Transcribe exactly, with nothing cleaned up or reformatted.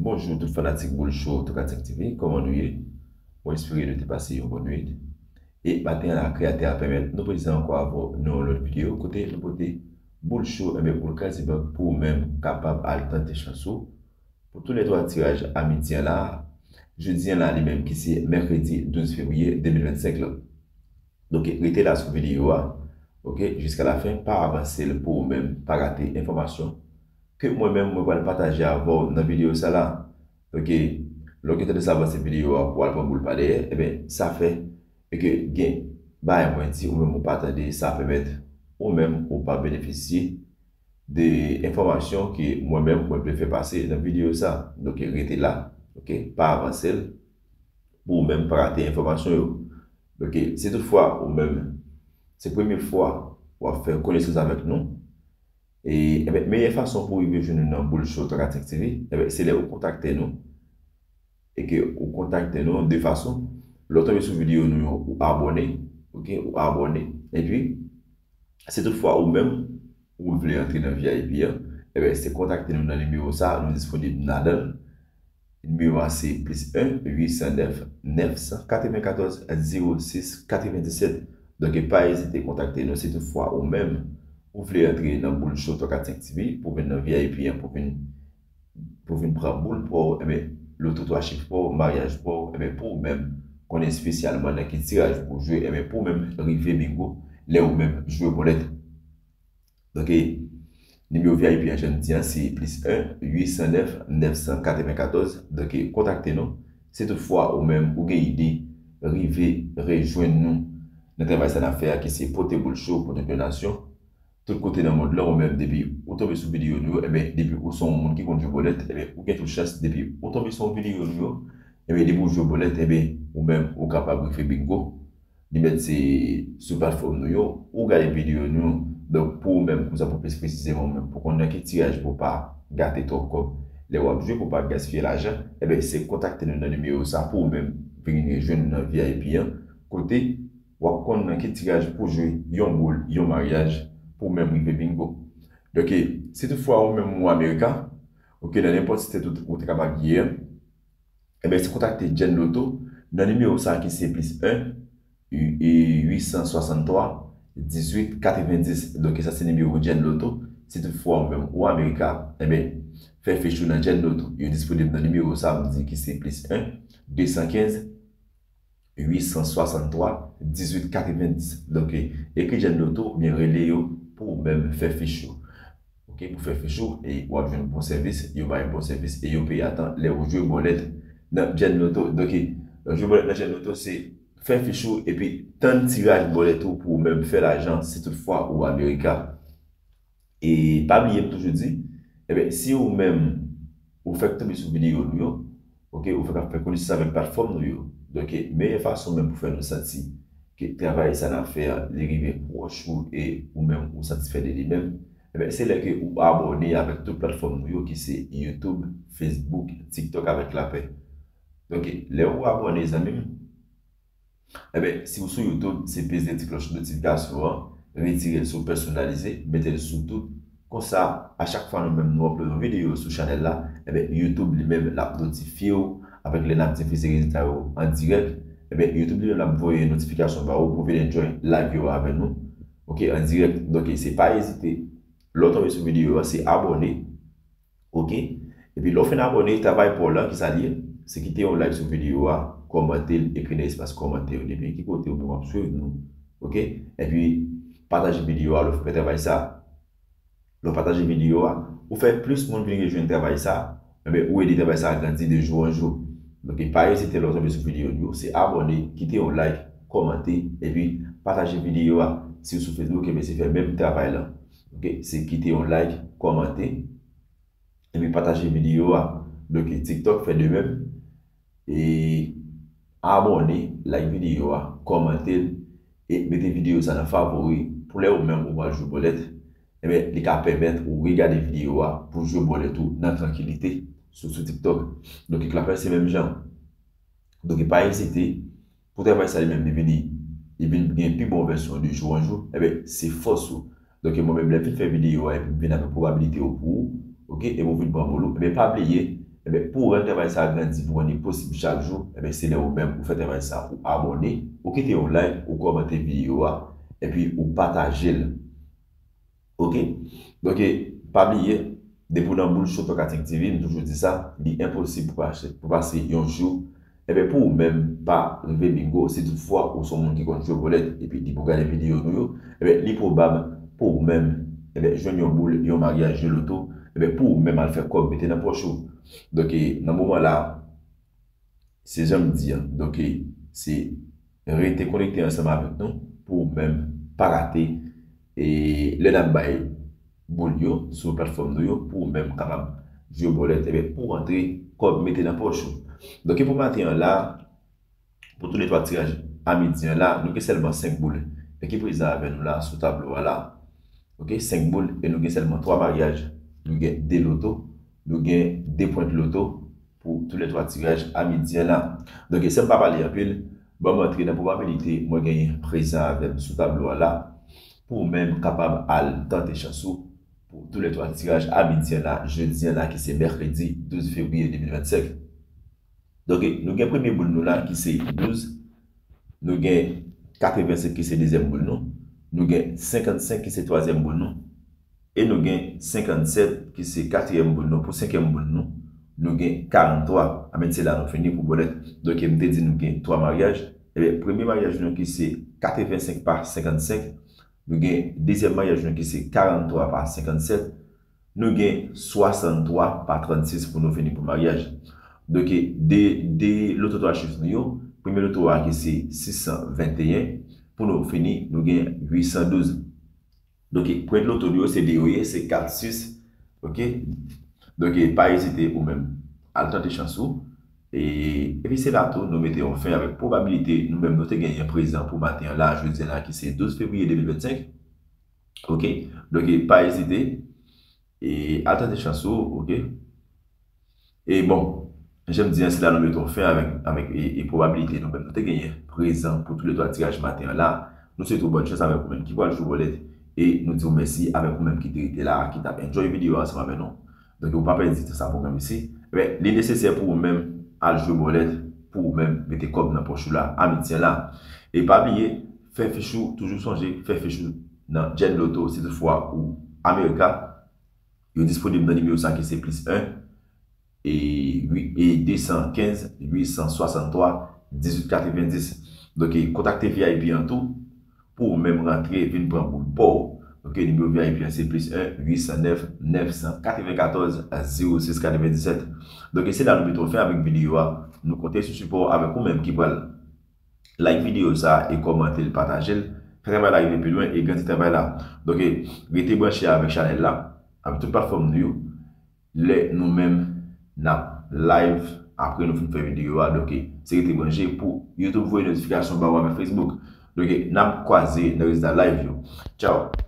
Bonjou tout fanatik Boul Show Tokatchak T V, kòman nou ye? Mwen espere nou te pase yon bòn nwit. E maten an la, Kreyatè a pèmèt nou prezan ankò avè w nan yon lòt videyo kote nou pote Boul Show, enben, pou l kraze bank pou ou menm kapab al tante chans ou pou tou lè twa tiraj a midi an la. Jodi an la, li menm ki se mèkredi douz fevriye de mil vennsenk lan. Donk, rete la sou videyo a, oke, jiska la fen, pa avanse l pou ou menm pa rate enfòmasyon ke mwen menm mwen pral pataje avè w nan videyo sa la. Donk, lè w gentan desann avanse videyo a pou al pran boul pa dèyè, enben, sa fè e ke gen bagay mwen di ou menm ou pa tande, sa pèmèt ou menm ou pa benefisye de enfòmasyon ke mwen menm mwen vle fè pase nan videyo sa. Donk, rete la, oke, pa avanse l pou ou menm pa rate enfòmasyon yo. Donk, si toutfwa ou menm se premye fwa w ap fè konesans avèk nou, e, enben, meyè fason pou w rive jwenn nou nan Boul Show Tokatchak T V, enben, se lè ou kontakte nou. E ke ou kontakte nou de fason, lè w tonbe sou videyo nou yo, ou abòne, oke, ou abòne. Epi, si toutfwa ou menm, ou vle antre nan V I P an, enben, se kontakte nou nan nimewo sa, nou disponib ladan l. Nimewo a se plis en uit san nèf nèf san katrevenkatòz zewo sis katrevendisèt. Donk, pa ezite kontakte nou si toutfwa ou menm, ou vle antre nan Boul Show Tokatchak T V pou vin nan V I P an, pou vin, pou vin pran boul pa w, enben, loto twa chif pa w, maryaj pa w, enben, pou ou menm, konnen espesyalman nan ki tiraj pou w jwe, enben, pou ou menm rive bingo, lè ou menm jwe bòlèt. Donk, nimewo V I P an, jan m di an, se plis en uit san nèf nèf san katrevenkatòz. Donk, kontakte nou. Si toutfwa ou menm ou gen ide rive rejwenn nou nan travay sa n ap fè a, ki se pote Boul Show pou tout yon nasyon, tout kote nan mond lan, ou menm, depi ou tonbe sou videyo nou yo, enben, depi ou se yon moun ki konn jwe bòlèt, enben, ou gen tout chans, depi ou tonbe sou yon videyo nou yo, enben, depi ou jwe bòlèt, enben, ou menm, ou kapab rive bingo. Li mèt se sou platfòm nou yo, ou gade videyo nou yo. Donk, pou ou menm, konsa pou plis presizeman, ou menm, pou konn nan ki tiraj pou w pa gate twòp kòb lè w ap jwe, pou w pa gaspiye lajan, enben, se kontakte nou nan nimewo sa pou ou menm vin rejwenn nou nan V I P an, kote w ap konn nan ki tiraj pou jwe yon boul, yon maryaj, pou w menm rive bingo. Donk, si toutfwa ou menm ou Amerika, oke, nan nenpòt site tout ou te kapab ye, enben, se kontakte Jen Loto nan nimewo sa ki se plis en uit san swasanntwa dizuit katrevendis. Donk, sa se nimewo Jen Loto. Si toutfwa ou menm ou Amerika, enben, fè fich ou nan Jen Loto. Yo disponib nan nimewo sa, m di ki se plis en desankenz uit san swasanntwa dizuit katrevendis. Donk, ekri Jen Loto oubyen rele yo pou ou menm fè fich ou. Oke, pou fè fich ou, e w ap jwenn bon sèvis, yo bay bon sèvis e yo peye a tan lè ou jwe bòlèt nan Jen Loto. Donk, lè w jwe bòlèt nan Jen Loto, se fè fich ou epi tann tiraj bòlèt ou pou ou menm fè lajan si toutfwa ou Amerika. E pa bliye m toujou di, enben, si ou menm ou fèk tonbe sou videyo nou yo, oke, ou fèk ap fè konesans avèk platfòm nou yo. Donk, meyè fason menm pou fè nou santi ke travay sa n ap fè a, li rive pwòch ou e ou menm ou satisfè de li menm, enben, se lè ke ou abòne avèk tout platfòm nou yo ki se YouTube, Facebook, TikTok avèk Klapè. Donk, lè ou abòne, zanmi m, enben, si w sou YouTube, se peze ti klòch notifikasyon an, retire l sou pèsonalize, mete l sou tout. Konsa, a chak fwa nou menm nou upload yon videyo sou chanèl la, enben, YouTube li menm l ap notifye w avèk lè n ap difize rezilta yo an dirèk. Enben, YouTube li menm l ap voye notifikasyon ba ou pou vin enjoy live yo avè nou. Oke, an dirèk. Donk, se pa ezite. Lè w tonbe sou videyo a, se abòne. Oke? Epi lè w fin abòne, travay pa w la, ki sa l ye? Se kite yon like sou videyo a, kòmante l, ekri nan espas kòmantè yo depi ki kote ou menm w ap swiv nou. Oke? Epi pataje videyo a lè w fin fè travay sa. Lè w pataje videyo a, ou fè plis moun vin rejwenn travay sa, enben, ou ede travay sa a grandi de jou an jou. Donk, pa ezite lè w tonbe sou videyo nou yo, se abòne, kite yon like, kòmante, epi pataje videyo a. Si w sou Facebook, enben, se fè menm travay la. Oke? Se kite yon like, kòmante, epi pataje videyo a. Donk, TikTok fè de menm. E abòne, like videyo a, kòmante l, e mete videyo sa nan favori pou lè ou menm ou pral jwe bòlèt, enben, li ka pèmèt ou regade videyo a pou jwe bòlèt ou nan trankilite sou, sou TikTok. Donk, Klapè se menm jan. Donk, pa ezite, pou travay sa li menm, li vini, li vin gen pi bon vèsyon de jou an jou, enben, se fòs ou. Donk, mwen menm, lè m fin fè videyo a, epi m vin avèk pwobabilite yo pou ou, oke, epi w vin pran boul ou, enben, pa bliye, Ebyen, pou w rann travay sa a grandi, pou w rann li posib chak jou, ebyen, se lè ou menm ou fè travay sa a, ou abòne, ou kite yon like, ou kòmante videyo a, epi ou pataje l. Oke? Donk, pa bliye, depi w nan boul cho Tòkatik T V, m toujou di sa, li enposib pou pase, pou pase yon jou, ebyen, pou ou menm pa rive bingo, si toutfwa ou se yon moun ki konn jwe bòlèt, epi depi w gade videyo nou yo, ebyen, li pwobab pou ou menm, ebyen, jwenn yon boul, yon maryaj, jwe loto, ebyen, pou ou menm al fè kòb, mete nan pòch ou. Donk, nan moman la, se jan m di an. Donk, se rete konekte ansanm avèk nou pou ou menm pa rate, e lè n ap bay boul yo sou platfòm nou yo, pou ou menm kapab jwe bòlèt, ebyen, pou antre kòb mete nan pòch ou. Donk, pou maten an la, pou toulètwa tiraj a midi an la, nou gen sèlman senk boul. Men ki prezan avè nou la, sou tablo a la. Oke, senk boul, e nou gen sèlman twa maryaj. Nou gen de loto, nou gen de pwent loto pou toulètwa tiraj a midi an la. Donk, san m pa pale anpil, ban m antre nan pwobabilite mwen genyen prezan avè m sou tablo a la, pou ou menm kapab al tante chans ou pou toulètwa tiraj a midi an la, jodi an la, ki se mèkredi douz fevriye de mil vennsenk. Donk, nou gen premye boul nou la ki se douz, nou gen katrevensenk ki se dezyèm boul nou, nou gen senkannsenk ki se twazyèm boul nou, e nou gen senkannsèt ki se katriyèm boul nou. Pou senkyèm boul nou, nou gen karanntwa. Amèn, se la nou fini pou bòlèt. Donk, m te di nou gen twa maryaj. Ebyen, premye maryaj nou ki se katrevensenk pa senkannsenk, nou gen dezyèm maryaj nou ki se karanntwa pa senkannsèt, nou gen swasanntwa pa trannsis pou nou fini pou maryaj. Donk, de, de loto twa chif nou yo, premye loto a ki se sis san venteyen, pou nou fini, nou gen uit san douz. Donk, pwent loto nou yo, se de yo ye, se kat, sis, oke? Donk, pa ezite ou menm, al tante chans ou. E, epi se la tou, nou mete yon fen avèk pwobabilite nou menm nou te genyen prezan pou maten an la, jodi an la, ki se douz fevriye de mil vennsenk. Oke? Donk, pa ezite. E al tante chans ou, oke? E bon, jan m di an, se la nou mete yon fen avèk, avèk e, e pwobabilite nou menm nou te genyen prezan pou toulètwa tiraj maten an la. Nou swete w bòn chans avèk ou menm ki pral jwe bòlèt. E nou di w mèsi avèk ou menm ki te rete la, ki t ap enjoy videyo a ansanm avèk nou. Donk, ou pa pèdi tan sa pou ou menm isi. Ebyen, li nesesè pou ou menm al jwe bòlèt, pou ou menm mete kòb nan pòch ou la, a midi an la. E pa bliye, fè fich ou, toujou sonje, fè fich ou nan Gen Lotto, si toutfwa ou Amerika. Yo disponib nan nimewo sa ki se plis en, e, uit, e, de san kenz, uit san swasanntwa, dizuit katrevendis. Donk, e, kontakte V I P an tou, pou ou menm rantre, vin pran boul pa w. Donk, e, nimewo V I P an se plis en, uit san nèf, nèf san katrevenkatòz, zewo sis katrevendisèt. Donk, e, se la nou mete yon fen avèk videyo a. Nou konte sou sipò avèk ou menm ki pral like videyo sa a e kòmante l, pataje l. Fè travay la rive pi lwen e grandi travay la. Donk, e, rete branche avèk chanèl la, avèk tout platfòm nou yo. Lè nou menm n ap live apre nou fin fè videyo a. Donk, e, se rete branche pou YouTube voye notifikasyon ba ou avèk Facebook. Donk, e, n ap kwaze nan rezilta live yo. Tchaw!